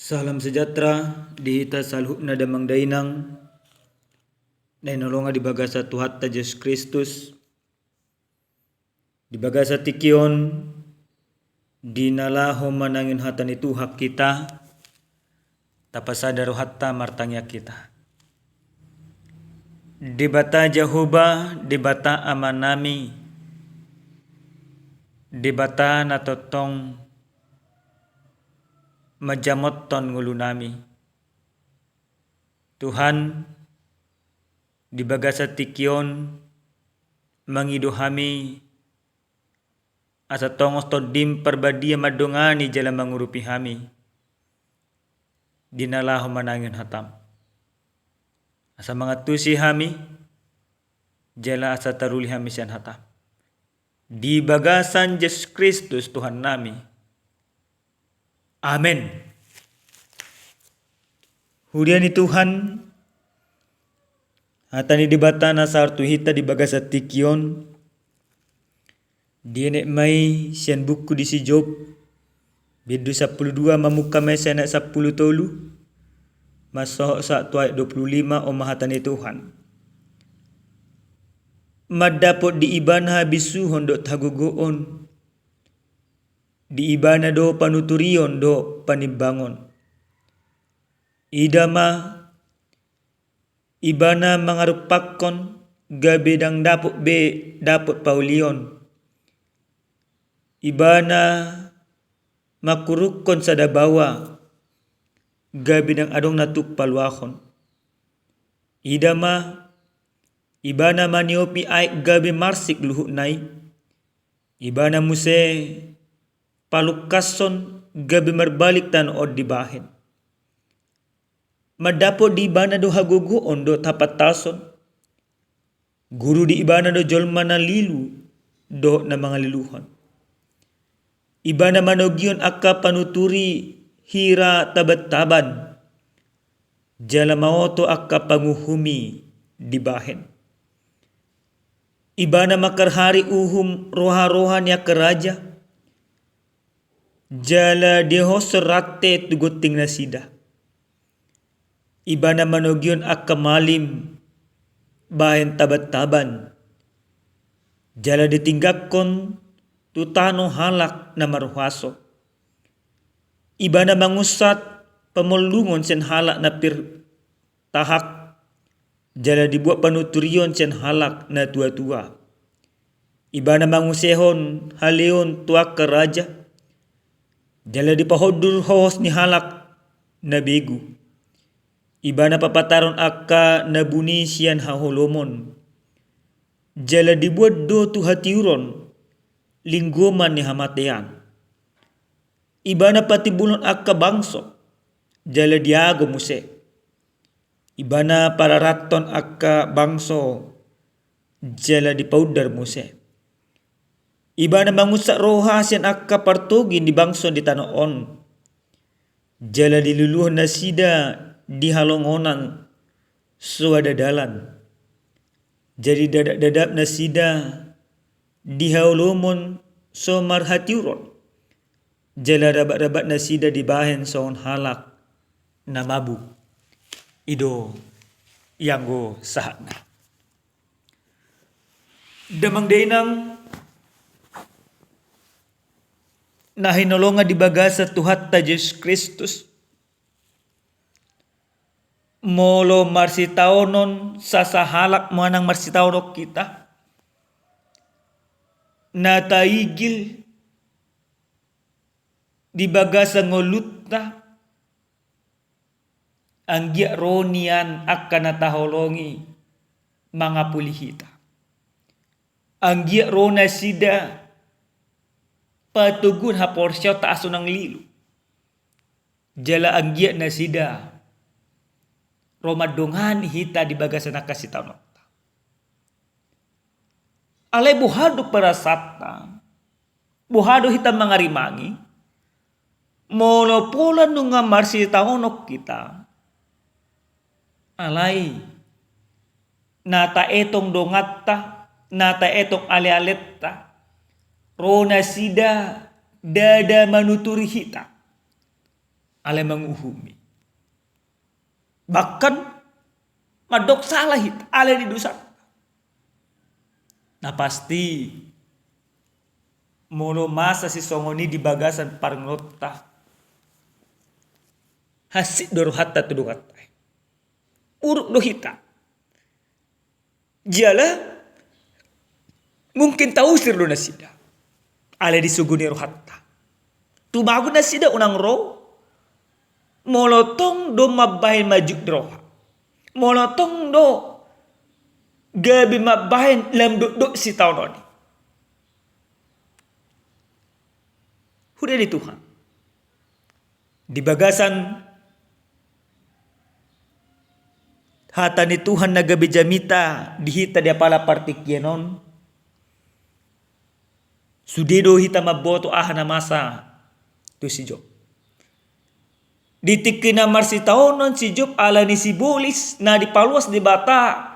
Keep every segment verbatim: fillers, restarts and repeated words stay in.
Salam sejahtera di hita saluhutna damang dainang na hinaholongan di bagasan Tuhanta Jesus Kristus. Di bagasan tingki on, di na laho manangihon hata ni Tuhan hita, tapasada rohanta martangiang hita. Debata Jahowa, Debata Amanami, Debata na tongtong manjamothon ngolunami. Tuhan, di bagasan tingki on mangido hami asa tongon Tondim Parbadia mandongani jala mangurupi hami di na laho manangihon hatam. Asa mangantusi hami, jala asa taruli hami sian hatam. Di bagasan Jesus Kristus Tuhannami. Amen. Huria ni Tuhan, hata ni Debata na sahat tu hita di bagasan tingki on, dienet ma i sian buku disi Job, bindu sampulu dua, mamungka ma i sian ayat sampulu tolu, mansohot sahat tu ayat dua pulu lima, on ma hata ni Tuhan. Mandapot di Ibana habisuhon dohot hagogoon, di Ibana do panuturion dohot panimbangon. Ida ma, Ibana mangarumpakkon gabe ndang dapot be dapot paulion. Ibana mangkurukkon sada baoa gabe ndang adong na tuk paluahon. Ida ma, Ibana maniopi aek gabe marsik luhutna i. Ibana muse palungkashon gabe marbalik tano on dibahen. Mandapot di Ibana do hagogoon dohot hapantason. Guru di Ibana do jolma na lilu dohot na mangaliluhon. Ibana manogihon angka panuturi hira tabantaban, jala maoto angka panguhumi dibahen. Ibana mangkarhari uhum roharoha ni angka raja, jala dihahoshon rante tu gonting nasida. Ibana manogihon angka malim bahen tabantaban, jala ditinggakkon tu tano halak na marhuaso. Ibana mangunsat pamollungon sian halak na pir tahak, jala dibuat panuturion sian halak na tuatua. Ibana mangusehon haleon tu angka raja, jala dipahondur hohos ni halak na begu. Ibana papataron angka na buni sian haholomon, jala dibuat do tu hatiuron linggoman ni hamatean. Ibana patimbulhon angka bangso, jala diago muse. Ibana pararathon angka bangso, jala dipaundar muse. Ibana mangunsat roha sian angka partogi ni bangso di tano on, jala diluluhon nasida di halongonan so ada dalan. Jadi dadapdadap nasida di haholomon so marhatiuron, jala rabatrabat nasida dibahen songon halak na mabuk. I do i anggo sahatna. Damang dainang na hinaholongan di bagasan Tuhanta Jesus Kristus, molo marsitaonon sasahalak manang marsitaonon hita, na taigil di bagasan ngolunta, anggiat ro nian angka na taholongi mangapuli hita. Anggiat ro nasida patoguhon haporseaonta asa unang lilu. Jala anggiat nasida ro mandongani hita di bagasan angka sitaononta. Alai boha do perasaanta, boha do hita mangarimangi, molo pola nunga marsitaonon hita, alai na taetong donganta, na taetong alealenta, ro nasida ndada manuturi hita. alai manguhumi. Bahkan mandok sala hita alai di dosa. Na pasti, molo masa sisongon i di bagasan parngoluonta, hansit do rohanta tu Tuhanta. Buruk do hita. Jala mungkin tausir do nasida alai disogoni rohanta. Tumagon nasida unang ro, molo tong do mambahen majuk ni roha, molo tong do gabe mambahen lam dokdok sitaonon i. Huria ni Tuhan, di bagasan hata ni Tuhan na gabe jamita di hita di apala partingkian on, sude do hita mamboto aha na masa tu si Job. Di tingki na marsitaonon si Job ala ni sibolis na dipaloas Debata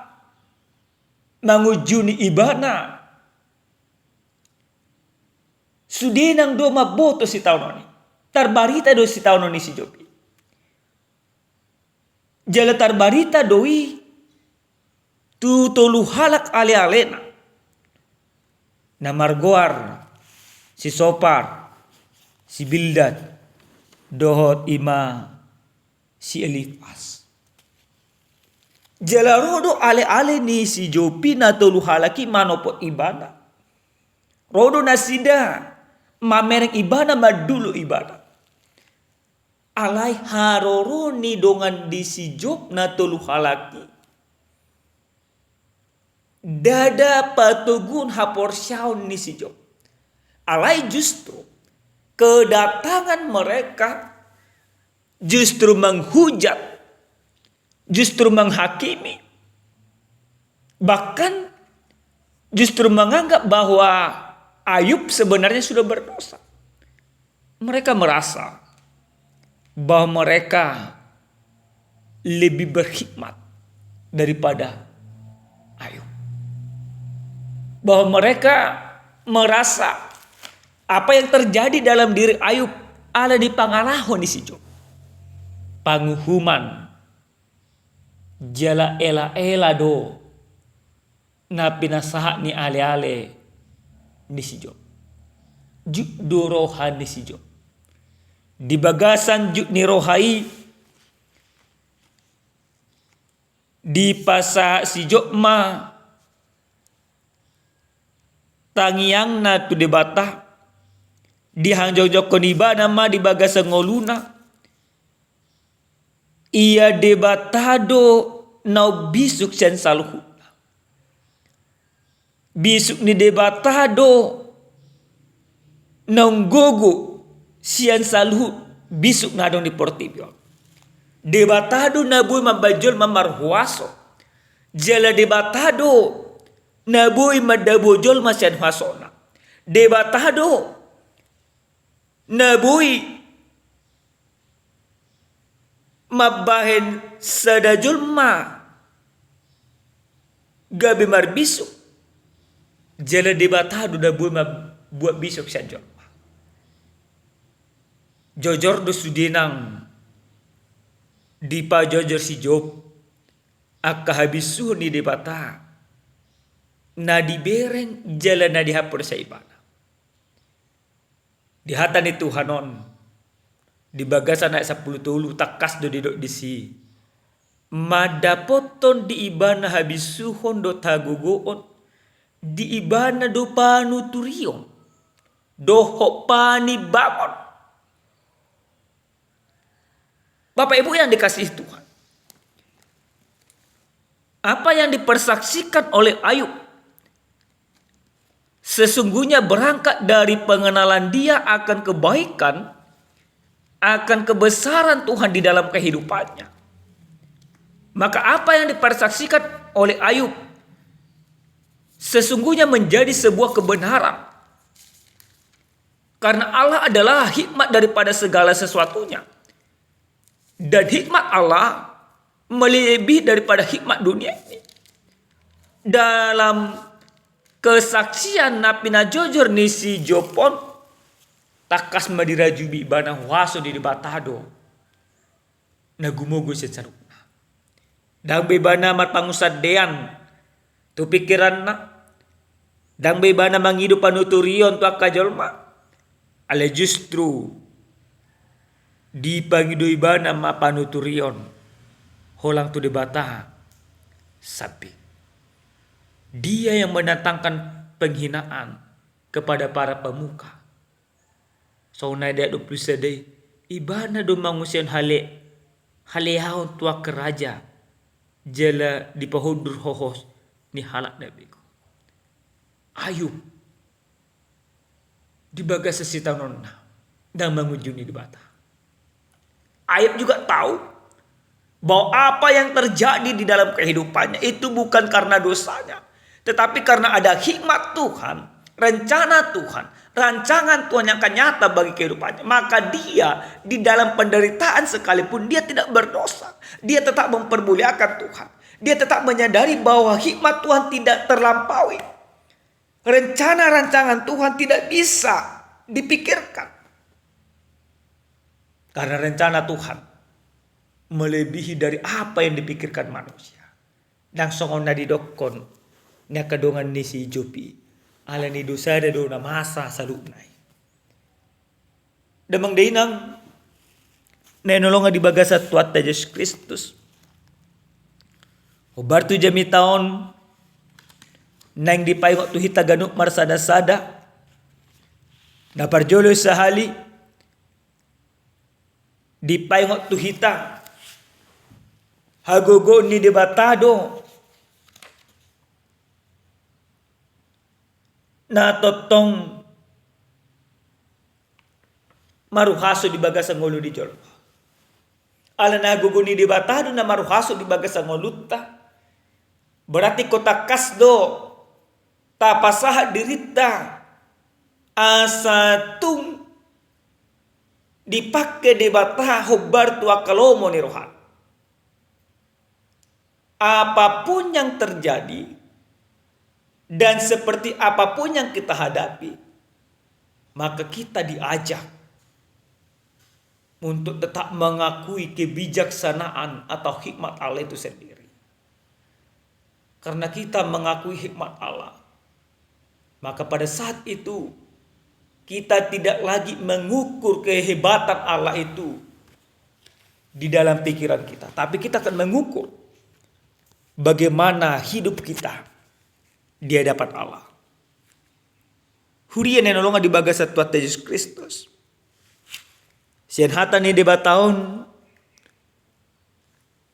mangunjuni ibana, sude nang do mamboto sitaonon i. Tarbarita do sitaonon ni si Job i. Jala tarbarita do i tu tolu halak alealena, na margoar si Sopar, si Bildad, dohot i ma si Elifas. Jala ro do aleale ni si Job i na tolu halak i manopot ibana. Ro do nasida mamereng ibana, mandulo ibana. Alai haroro ni dongan di si Job na tolu halak i, ndada patoguhon haporseaon ni si Job. Alai justru kedatangan mereka justru menghujat, justru menghakimi, bahkan justru menganggap bahwa Ayub sebenarnya sudah berdosa. Mereka merasa bahwa mereka lebih berhikmat daripada Ayub. Bahwa mereka merasa apa yang terjadi dalam diri Ayub ala ni pangalaho ni si Job. Panguhuman jala elaela do na pinasahat ni aleale ni si Job. Jut do roha ni si Job. Di bagasan jut ni roha i, dipasahat si Job ma tangiangna tu Debata, dihanjongjongkon ibana ma di bagasan ngoluna. Ia Debata do na umbisuk sian saluhutna. Bisuk ni Debata do na umgogo sian saluhut bisuk na adong di portibi on. Debata do na boi mambahen jolma marhuaso. Jala Debata do na boi mandabuhon jolma sian huasona. Debata do na boi mambahen sada jolma gabe marbisuk. Jala Debata do na boi mambuat bisuk sian jolma. Jojor do sude nang dipajojor si Job angka habisuhon ni Debata na dibereng jala na dihaporseai ibana. Di hata ni Tuhan on, di bagasan ayat sampulu tolu, tangkas do didok disi: Mandapothon di ibana habisuhon dohot hagogoon, di ibana do panuturion dohot panimbangon. Bapak Ibu yang dikasihi Tuhan, apa yang dipersaksikan oleh Ayub sesungguhnya berangkat dari pengenalan dia akan kebaikan, akan kebesaran Tuhan di dalam kehidupannya. Maka apa yang dipersaksikan oleh Ayub sesungguhnya menjadi sebuah kebenaran. Karena Allah adalah hikmat daripada segala sesuatunya. Dan hikmat Allah melebihi daripada hikmat dunia ini. Dalam kesaksian na pinajojor ni si Job on, tangkas ma dirajumi ibana huaso ni Debata do na gumogo sian saluhutna. Ndang be ibana marpangunsandean tu pingkiranna, ndang be ibana mangido panuturion tu angka jolma, alai justru dipangido ibana ma panuturion holang tu Debata sambing. Dia yang mendatangkan penghinaan kepada para pemuka. Songon na di ayat dua puluh sada i, ibana do mangusehon hale, haleaon tu angka raja, jala dipahundur hohos ni halak na bego. Ayub di bagasan sitaononna ndang mangunjuni Debata. Ayub juga tahu bahwa apa yang terjadi di dalam kehidupannya itu bukan karena dosanya, tetapi karena ada hikmat Tuhan, rencana Tuhan, rancangan Tuhan yang akan nyata bagi kehidupannya. Maka dia di dalam penderitaan sekalipun dia tidak berdosa. Dia tetap mempermuliakan Tuhan. Dia tetap menyadari bahwa hikmat Tuhan tidak terlampaui. Rencana rancangan Tuhan tidak bisa dipikirkan. Karena rencana Tuhan melebihi dari apa yang dipikirkan manusia. Ndang songon na didokkon ni angka dongan ni si Job i, alani dosana do na masa saluhutna i. Damang dainang na hinaholongan di bagasan Tuhanta Jesus Kristus, hombar tu jamita on naeng dipaingot tu hita ganup marsadasada. Na parjolo sahali, dipaingot tu hita hagogoon ni Debata do na tongtong maruhaso di bagasan ngolu ni jolma. Alana hagogoon ni Debata do na maruhaso di bagasan ngolunta. Berarti ingkon tangkas do tapasahat dirinta asa tung dipangke Debata hombar tu angka lomo ni rohana. Apapun yang terjadi dan seperti apapun yang kita hadapi, maka kita diajak untuk tetap mengakui kebijaksanaan atau hikmat Allah itu sendiri. Karena kita mengakui hikmat Allah, maka pada saat itu kita tidak lagi mengukur kehebatan Allah itu di dalam pikiran kita, tapi kita akan mengukur bagaimana hidup kita di hadapan Allah. Huria na hinaholongan di bagasan Tuhanta Jesus Kristus, sian hata ni Debata on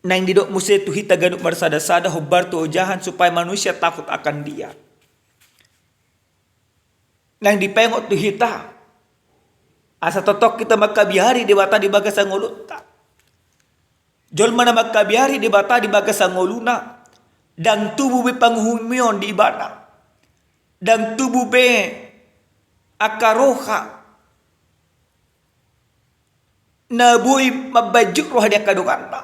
naeng didok muse tu hita ganup marsadasada hombar tu ojahan supaya manusia takut akan Dia. Naeng dipaingot tu hita asa tongtong hita mangkabiari Debata di bagasan ngolunta. Jolma na mangkabiari Debata di bagasan ngoluna, ndang tubu be panguhumion di ibana, ndang tubu be angka roha na boi mambaenjut roha di angka donganna.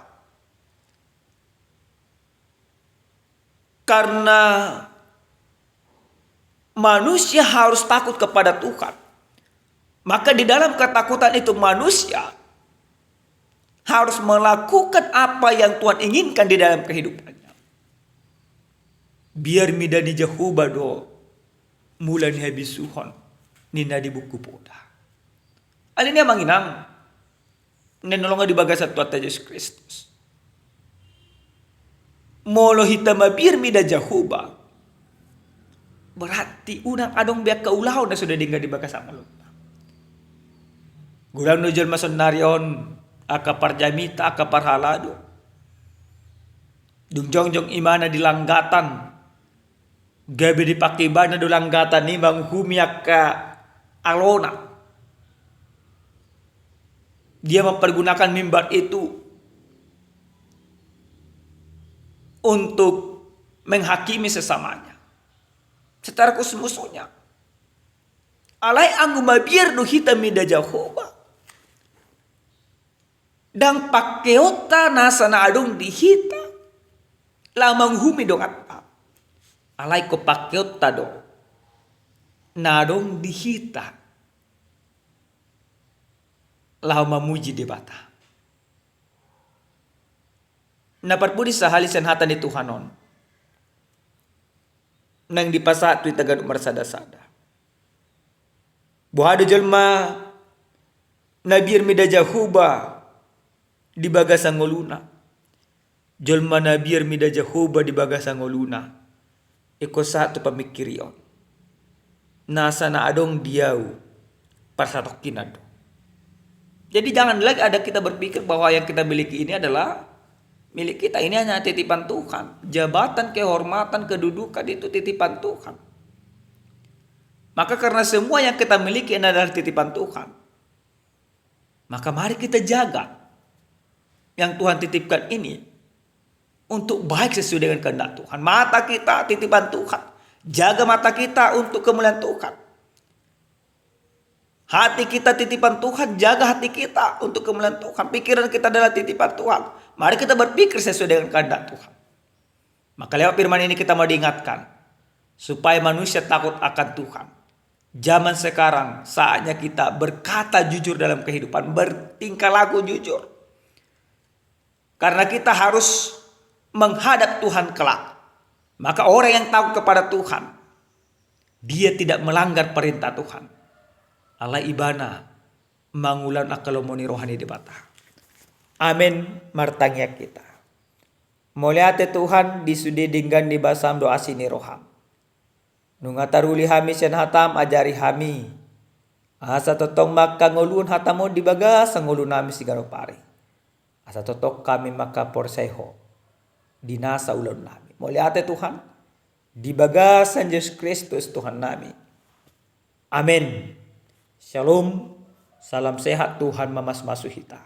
Karena manusia harus takut kepada Tuhan, maka di dalam ketakutan itu manusia harus melakukan apa yang Tuhan inginkan di dalam kehidupannya. Biar mida ni Jahowa do mula ni habisuhon, ninna di Buku Poda. Alani i, amang inang na hinaholongan di bagasan Tuhanta Jesus Kristus, molo hita mabiar mida Jahowa, berarti unang adong be angka ulaon na so denggan di bagasan ngolunta. Godang do jolma saonari on angka parjamita, angka parhalado, dung jongjong ibana di langgatan, gabe dipangke ibana do langgatan i manguhumi angka alona. Dia mempergunakan mimbar itu untuk menghakimi sesamanya secara khusus musuhnya. Alai anggo mabiar do hita mida Jahowa, ndang pangkeonta nasa na adong di hita laho manguhumi donganta, alai ingkon pangkeonta do na adong di hita laho mamuji Debata. Na parpudi sahali sian hata ni Tuhan on, naeng dipasahat tu hita ganup marsada-sada. Boha do jolma na biar mida Jahowa di bagasan ngoluna? Jolma na biar mida Jahowa di bagasan ngoluna, ingkon sahat tu pamingkirion, nasa na adong di ahu parsatongkinan do. Jadi jangan lagi ada kita berpikir bahwa yang kita miliki ini adalah milik kita. Ini hanya titipan Tuhan. Jabatan, kehormatan, kedudukan itu titipan Tuhan. Maka karena semua yang kita miliki ini adalah titipan Tuhan, maka mari kita jaga yang Tuhan titipkan ini untuk baik sesuai dengan kehendak Tuhan. Mata kita titipan Tuhan. Jaga mata kita untuk kemuliaan Tuhan. Hati kita titipan Tuhan, jaga hati kita untuk kemuliaan Tuhan. Pikiran kita adalah titipan Tuhan. Mari kita berpikir sesuai dengan kehendak Tuhan. Maka lewat firman ini kita mau diingatkan supaya manusia takut akan Tuhan. Zaman sekarang saatnya kita berkata jujur dalam kehidupan, bertingkah laku jujur. Karena kita harus menghadap Tuhan kelak. Maka orang yang takut kepada Tuhan, dia tidak melanggar perintah Tuhan. Alai ibana mangulahon angka lomo ni roha ni Debata. Amen. Martangiang hita. Mauliate Tuhan, di sude denggan ni basam dohot asi ni roham. Nunga taruli hami sian hatam, ajari hami. Asa tongtong ma angka ngoluhon hatam on di bagasan ngolunami siganup ari. Asa tongtong hami mangkaporseai Ho di nasa ulaonnami. Mauliate Tuhan, di bagasan Jesus Kristus Tuhannami. Amen. Shalom. Salam sehat, Tuhan mamasumasu hita.